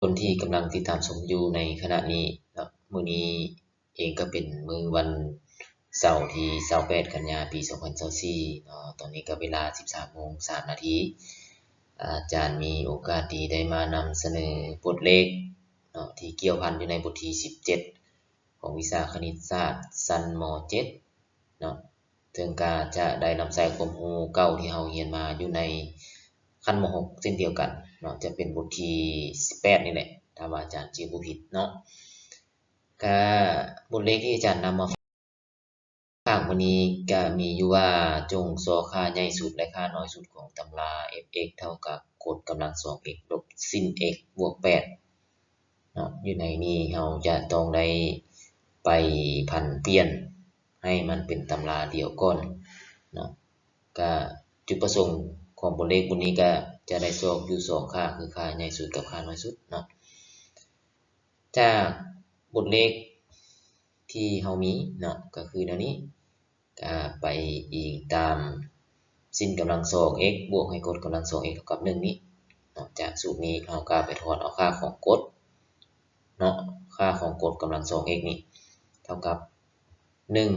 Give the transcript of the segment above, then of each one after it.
ຄົນທີ່ກຳລັງຕິດຕາມຊົມຢູ່ໃນຂະນະນີ້ເນາະ, ມື້ນີ້ເອງກໍເປັນມື້ວັນເສົາທີຊາວແປດ ກັນຍາ ປີສອງພັນຊາວສີ່ເນາະ. ຕອນນີ້ກໍເວລາສິບສາມໂມງສາມນາທີ. ອາຈານມີໂອກາດດີໄດ້ມານຳສະເໜີບົດເລກເນາະ ທີ່ກ່ຽວພັນຢູ່ໃນບົດທີສິບເຈັດ ຂອງວິຊາຄະນິດສາດຊັ້ນ ມ.ເຈັດ ເນາະ. ເຖິງກະຈະໄດ້ນຳໃຊ້ຄວາມຮູ້ເກົ່າທີ່ເຮົາຮຽນມາຢູ່ໃນຂັ້ນ ມ.ຫົກ ເຊັ່ນດຽວກັນເນາະ, ຈະເປັນບົດທີສິບແປດນີ້ແຫຼະ ຖ້າວ່າອາຈານຈື່ບໍ່ຜິດເນາະ. ກະບົດເລກທີ່ອາຈານນຳມາຝາກມື້ນີ້ກະມີຢູ່ວ່າ ຈົ່ງຊອກຄ່າໃຫຍ່ສຸດ ແລະ ຄ່ານ້ອຍສຸດຂອງຕຳລາ F x ເທົ່າກັບກົດກຳລັງສອງ x ລົບຊິນ x ບວກແປດ ເນາະ. ຢູ່ໃນນີ້ເຮົາຈະຕ້ອງໄດ້ໄປຜັນປ່ຽນໃຫ້ມັນເປັນຕຳລາດຽວກ່ອນເນາະ. ກະຈຸດປະສົງຂອງບົດເລກບົດນີ້ກະຈະໄດ້ຊອກຢູ່ສອງຄ່າ ຄືຄ່າໃຫຍ່ສຸດກັບຄ່ານ້ອຍສຸດເນາະ. ຈາກບົດເລກທີ່ເຮົາມີເນາະ ກະຄືແນວນີ້. ກະໄປອີງຕາມຊິນກຳລັງສອງ x ບວກໃຫ້ກົດກຳລັງສອງ x ເທົ່າກັບໜຶ່ງນີ້ເນາະ. ຈາກສູດນີ້ເຮົາກະໄປຖອນເອົາຄ່າຂອງກົດເນາະ, ຄ່າຂອງກົດກຳລັງສອງ x ນີ້ເທົ່າກັບໜຶ່ງ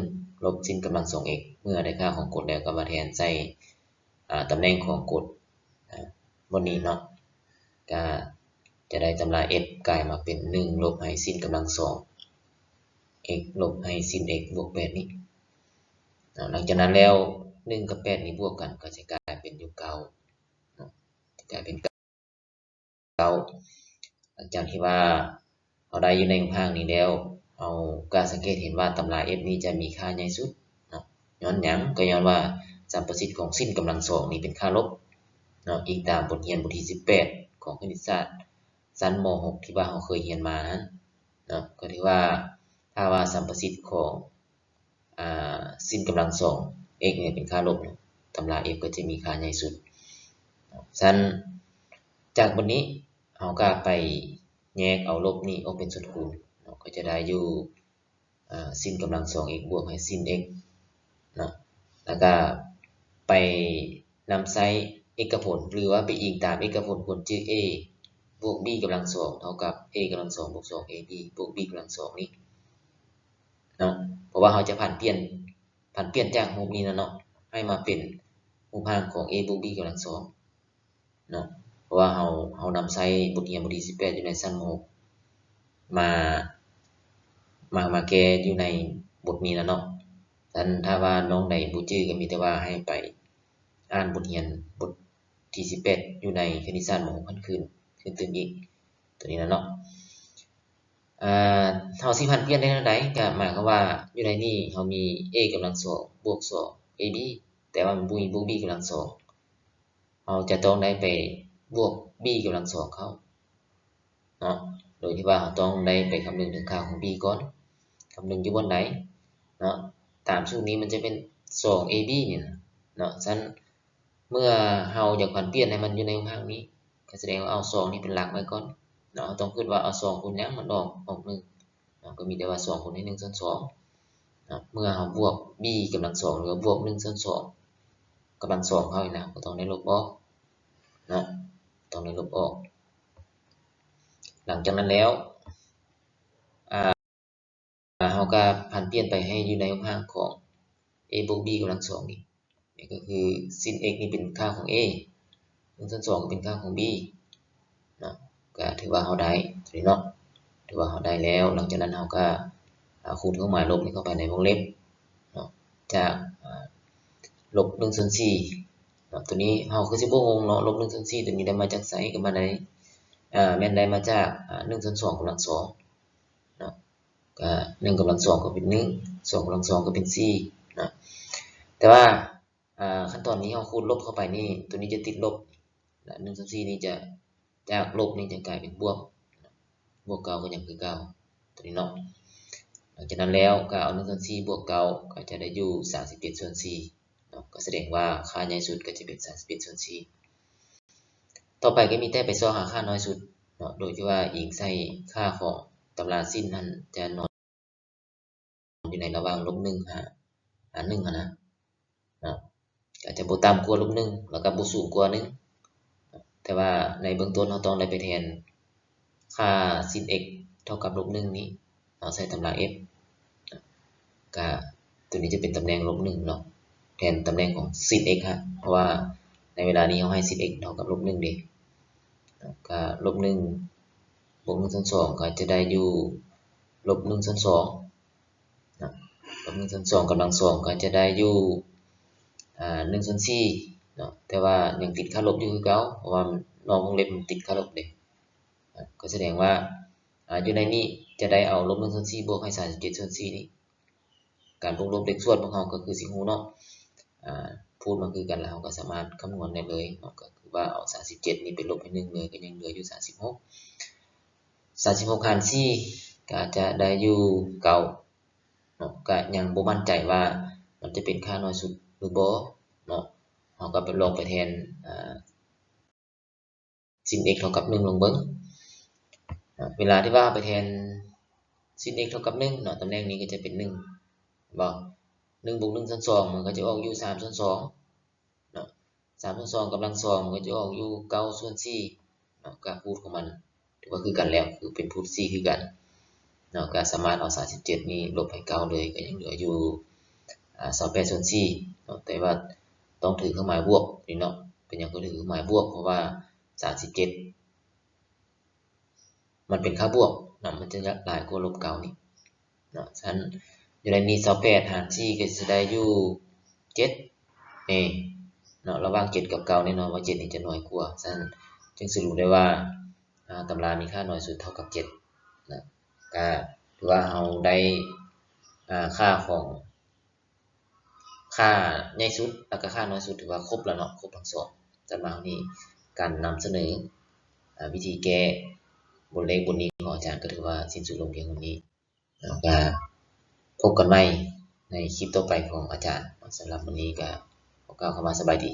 ລົບຊິນກຳລັງສອງ x. ເມື່ອໄດ້ຄ່າຂອງກົດແລ້ວກໍມາແທນໃສ່ ອາ ຕຳແໜ່ງຂອງກົດ ອາ ບ່ອນນີ້ເນາະ, ກະຈະໄດ້ຕຳລາ f ກາຍມາເປັນໜຶ່ງລົບໃຫ້ຊິນກຳລັງສອງ x ລົບໃຫ້ຊິນ x ບວກແປດນີ້ເນາະ. ຫຼັງຈາກນັ້ນແລ້ວ ໜຶ່ງກັບແປດນີ້ບວກກັນກໍຈະກາຍເປັນຢູ່ເກົ້າເນາະ, ຈະກາຍເປັນເກົ້າ. ຫຼັງຈາກທີ່ວ່າ ເຮົາໄດ້ຢູ່ໃນຮູບຮ່າງນີ້ແລ້ວ ເຮົາກໍສັງເກດເຫັນວ່າຕຳລາ F ນີ້ຈະມີຄ່າໃຫຍ່ສຸດເນາະ. ຍ້ອນຫຍັງ? ກໍຍ້ອນວ່າສຳປະສິດຂອງຊິນກຳລັງສອງນີ້ເປັນຄ່າລົບເນາະ, ອີງຕາມບົດຮຽນບົດທີສິບແປດຂອງຄະນິດສາດຊັ້ນ ມ.ຫົກ ທີ່ວ່າເຮົາເຄີຍຮຽນມາຫັ້ນເນາະ. ກໍຖືວ່າ ຖ້າວ່າສຳປະສິດຂອງ ອາ ຊິນກຳລັງສອງ x ນີ້ເປັນຄ່າລົບເນາະ, ຕຳລາ F ກໍຈະມີຄ່າໃຫຍ່ສຸດເນາະ. ຊັ້ນ ຈາກບົດນີ້ ເຮົາກໍໄປແຍກເອົາລົບນີ້ອອກເປັນສ່ວນຄູນເນາະ, ກໍຈະໄດ້ຢູ່ ອາ ຊິນກຳລັງສອງ x ບວກໃຫ້ຊິນ x ເນາະ, ແລ້ວກໍໄປນຳໃຊ້ເອກະຜົນ ຫຼືວ່າໄປອີງຕາມເອກະຜົນຜົນຈື່ a ບວກ b ກຳລັງສອງ ເທົ່າກັບ a ກຳລັງສອງ ບວກ ສອງ ab ບວກ b ກຳລັງສອງນີ້ເນາະ. ເພາະວ່າເຮົາຈະຜັນປ່ຽນ ຜັນປ່ຽນຈາກຮູບນີ້ນະເນາະ ໃຫ້ມາເປັນຮູບຮ່າງຂອງ a ບວກ b ກຳລັງສອງເນາະ. ເພາະວ່າເຮົາ ເຮົານຳໃຊ້ບົດຮຽນບົດທີສິບແປດຢູ່ໃນຊັ້ນ ມ.ຫົກ ມາ ມາ ມາແກ້ຢູ່ໃນບົດນີ້ນະເນາະ. ຊັ້ນ ຖ້າວ່ານ້ອງໃດບໍ່ຈື່ ກໍມີແຕ່ວ່າໃຫ້ໄປອ່ານບົດຮຽນບົດທີສິບແປດ ຢູ່ໃນຄະນິດສາດ ມ.ຫົກ ຫັ້ນຄືນ ຄືນຕື່ມອີກ ຕົວນີ້ນະເນາະ. ເຮົາຊິຜັນປ່ຽນໄດ້ແນວໃດ? ກໍໝາຍຄວາມວ່າຢູ່ໃນນີ້ເຮົາມີ a ກຳລັງສອງ ບວກ ສອງ ab ແຕ່ວ່າມັນບໍ່ມີບວກ b ກຳລັງສອງ ເຮົາຈະຕ້ອງໄດ້ໄປບວກ b ກຳລັງສອງເຂົ້າເນາະ, ໂດຍທີ່ວ່າເຮົາຕ້ອງໄດ້ໄປຄຳນຶງເຖິງຄ່າຂອງ b ກ່ອນ. ຄຳນຶງຢູ່ບ່ອນໃດເນາະ? ຕາມສູດນີ້ມັນຈະເປັນ ສອງ ab ນີ້ນະເນາະ. ຊັ້ນ ເມື່ອເຮົາຢາກຜັນປ່ຽນໃຫ້ມັນຢູ່ໃນຮູບຮ່າງນີ້ ກໍສະແດງວ່າເອົາ ສອງ ນີ້ເປັນຫຼັກໄວ້ກ່ອນເນາະ. ເຮົາຕ້ອງຄິດວ່າເອົາ ສອງ ຄູນຫຍັງມັນອອກ ອອກ ໜຶ່ງເນາະ, ກໍມີແຕ່ວ່າ ສອງ ຄູນໃຫ້ ໜຶ່ງສ່ວນສອງເນາະ. ເມື່ອເຮົາບວກ b ກຳລັງສອງ ຫຼືວ່າບວກ ໜຶ່ງສ່ວນສອງ ກຳລັງສອງເຮົານີ້ນະ ກໍຕ້ອງໄດ້ລົບອອກເນາະ, ຕ້ອງໄດ້ລົບອອກ. ຫຼັງຈາກນັ້ນແລ້ວ ອາ ເຮົາກໍຜັນປ່ຽນໄປໃຫ້ຢູ່ໃນຮູບຮ່າງຂອງ a ບວກ b ກຳລັງສອງນີ້ ນີ້ກໍຄືຊິນ x ນີ້ເປັນຄ່າຂອງ a, ໜຶ່ງສ່ວນສອງກໍເປັນຄ່າຂອງ b ເນາະ. ກໍຖືວ່າເຮົາໄດ້ຕົວນີ້ເນາະ, ຖືວ່າເຮົາໄດ້ແລ້ວ. ຫຼັງຈາກນັ້ນເຮົາກໍ ອາ ຄູນເຄື່ອງໝາຍລົບນີ້ເຂົ້າໄປໃນວົງເລັບເນາະ, ຈາກ ອາ ລົບໜຶ່ງສ່ວນສີ່ເນາະ. ຕົວນີ້ເຮົາຄືຊິບໍ່ງົງເນາະ, ລົບໜຶ່ງສ່ວນສີ່ຕົວນີ້ໄດ້ມາຈາກໃສ? ກໍມາໄດ້ ອາ ແມ່ນໄດ້ມາຈາກ ອາ ໜຶ່ງສ່ວນສອງກຳລັງສອງເນາະ. ກໍໜຶ່ງກຳລັງສອງກໍເປັນໜຶ່ງ, ສອງກຳລັງສອງກໍເປັນສີ່ເນາະ. ແຕ່ວ່າ ອາ ຂັ້ນຕອນນີ້ເຮົາຄູນລົບເຂົ້າໄປນີ້ ຕົວນີ້ຈະຕິດລົບ ແລະ ໜຶ່ງສ່ວນສີ່ນີ້ຈະ ຈາກລົບນີ້ຈະກາຍເປັນບວກ, ບວກເກົ້າກໍຍັງຄືເກົ່າ ຕົວນີ້ເນາະ. ຫຼັງຈາກນັ້ນແລ້ວກໍເອົາໜຶ່ງສ່ວນສີ່ບວກເກົ້າ ກໍຈະໄດ້ຢູ່ສາມສິບເຈັດສ່ວນສີ່ເນາະ, ກໍສະແດງວ່າຄ່າໃຫຍ່ສຸດກໍຈະເປັນສາມສິບເຈັດສ່ວນສີ່. ຕໍ່ໄປກໍມີແຕ່ໄປຊອກຫາຄ່ານ້ອຍສຸດເນາະ, ໂດຍທີ່ວ່າອີງໃສ່ຄ່າຂອງຕຳລາຊິນຫັ້ນຈະນອນຢູ່ໃນລະຫວ່າງລົບໜຶ່ງຫາ ຫາໜຶ່ງຫັ້ນນະເນາະ, ອາດຈະບໍ່ຕ່ຳກວ່າລົບໜຶ່ງ ແລ້ວກໍບໍ່ສູງກວ່າໜຶ່ງ. ແຕ່ວ່າໃນເບື້ອງຕົ້ນເຮົາຕ້ອງໄດ້ໄປແທນ ຄ່າ sin x ເທົ່າກັບລົບໜຶ່ງນີ້ ເຮົາໃຊ້ຕຳລາ F ກະ ຕົວນີ້ຈະເປັນຕຳແໜ່ງລົບໜຶ່ງເນາະ ແທນຕຳແໜ່ງຂອງ sin x ຮະ ເພາະວ່າໃນເວລານີ້ເຮົາໃຫ້ sin x ເທົ່າກັບລົບໜຶ່ງເດ້ ກະລົບໜຶ່ງບວກໜຶ່ງສ່ວນສອງ ກໍຈະໄດ້ຢູ່ລົບໜຶ່ງສ່ວນສອງເນາະ ລົບໜຶ່ງສ່ວນສອງກຳລັງສອງ ກໍຈະໄດ້ຢູ່ ອ່າ ໜຶ່ງສ່ວນສີ່ເນາະ ແຕ່ວ່າຍັງຕິດຄ່າລົບຢູ່ຄືເກົ່າ ເພາະວ່ານອກວົງເລັບມັນຕິດຄ່າລົບເດ້ ກໍສະແດງວ່າ ອ່າ ຢູ່ໃນນີ້ຈະໄດ້ເອົາລົບໜຶ່ງສ່ວນສີ່ບວກໃຫ້ສາມສິບເຈັດສ່ວນສີ່ນີ້ ການບວກລົບເລກສ່ວນພວກເຮົາກໍຄືຊິຮູ້ເນາະ ອ່າ ພູດມາຄືກັນ ແລ້ວເຮົາກໍສາມາດຄຳນວນໄດ້ເລີຍເນາະ ກໍຄືວ່າເອົາສາມສິບເຈັດນີ້ໄປລົບໃຫ້ໜຶ່ງເລີຍ ກໍຍັງເຫຼືອຢູ່ສາມສິບຫົກ ສາມສິບຫົກຫານສີ່ ກໍຈະໄດ້ຢູ່ເກົ້າເນາະ ກໍຍັງບໍ່ໝັ້ນໃຈວ່າມັນຈະເປັນຄ່ານ້ອຍສຸດຫຼືບໍ່ເນາະ ເຮົາກໍໄປລອງໄປແທນ ອ່າ sin x ເທົ່າກັບໜຶ່ງ ລອງເບິ່ງ ເວລາທີ່ວ່າເຮົາໄປແທນ sin x ເທົ່າກັບໜຶ່ງເນາະ ຕຳແໜ່ງນີ້ກໍຈະເປັນໜຶ່ງ ເຫັນບໍ່ ໜຶ່ງບວກໜຶ່ງສ່ວນສອງ ມັນກໍຈະອອກຢູ່ສາມສ່ວນສອງເນາະ ສາມສ່ວນສອງກຳລັງສອງ ມັນກໍຈະອອກຢູ່ເກົ້າສ່ວນສີ່ເນາະ ກະພູດຂອງມັນຖືວ່າຄືກັນແລ້ວ ຄືເປັນພູດສີ່ຄືກັນເນາະ ກະສາມາດເອົາສາມສິບເຈັດນີ້ລົບໃຫ້ເກົ້າເລີຍ ກໍຍັງເຫຼືອຢູ່ ອ່າ ຊາວແປດສ່ວນສີ່ເນາະ ແຕ່ວ່າຕ້ອງຖືເຄື່ອງໝາຍບວກນີ້ເນາະ ເປັນຫຍັງຄືຖືເຄື່ອງໝາຍບວກ ເພາະວ່າສາມສິບເຈັດ ມັນເປັນຄ່າບວກເນາະ ມັນຈະຫຼາຍກວ່າລົບເກົ້ານີ້ເນາະ ສະນັ້ນຢູ່ໃນນີ້ ຊາວແປດຫານສີ່ ກໍຈະໄດ້ຢູ່ເຈັດເອເນາະ ລະຫວ່າງເຈັດກັບເກົ້າ ແນ່ນອນວ່າເຈັດນີ້ຈະໜ້ອຍກວ່າ ສະນັ້ນຈຶ່ງສະຫຼຸບໄດ້ວ່າ ອ່າ ຕຳລາມີຄ່ານ້ອຍສຸດເທົ່າກັບເຈັດເນາະ ກະຖືວ່າເຮົາໄດ້ ອ່າ ຄ່າຂອງ ຄ່າໃຫຍ່ສຸດ ແລ້ວກໍຄ່ານ້ອຍສຸດ ຖືວ່າຄົບແລ້ວເນາະ ຄົບທັງສອງ ຈາກມາເຮົານີ້ ການນຳສະເໜີ ອ່າ ວິທີແກ້ບົດເລກບົດນີ້ຂອງອາຈານ ກໍຖືວ່າສິ້ນສຸດລົງພຽງເທົ່ານີ້ ແລ້ວກໍພົບກັນໃໝ່ໃນຄລິບຕໍ່ໄປຂອງອາຈານ ສຳລັບມື້ນີ້ກໍຂໍກ່າວຄຳວ່າສະບາຍດີ.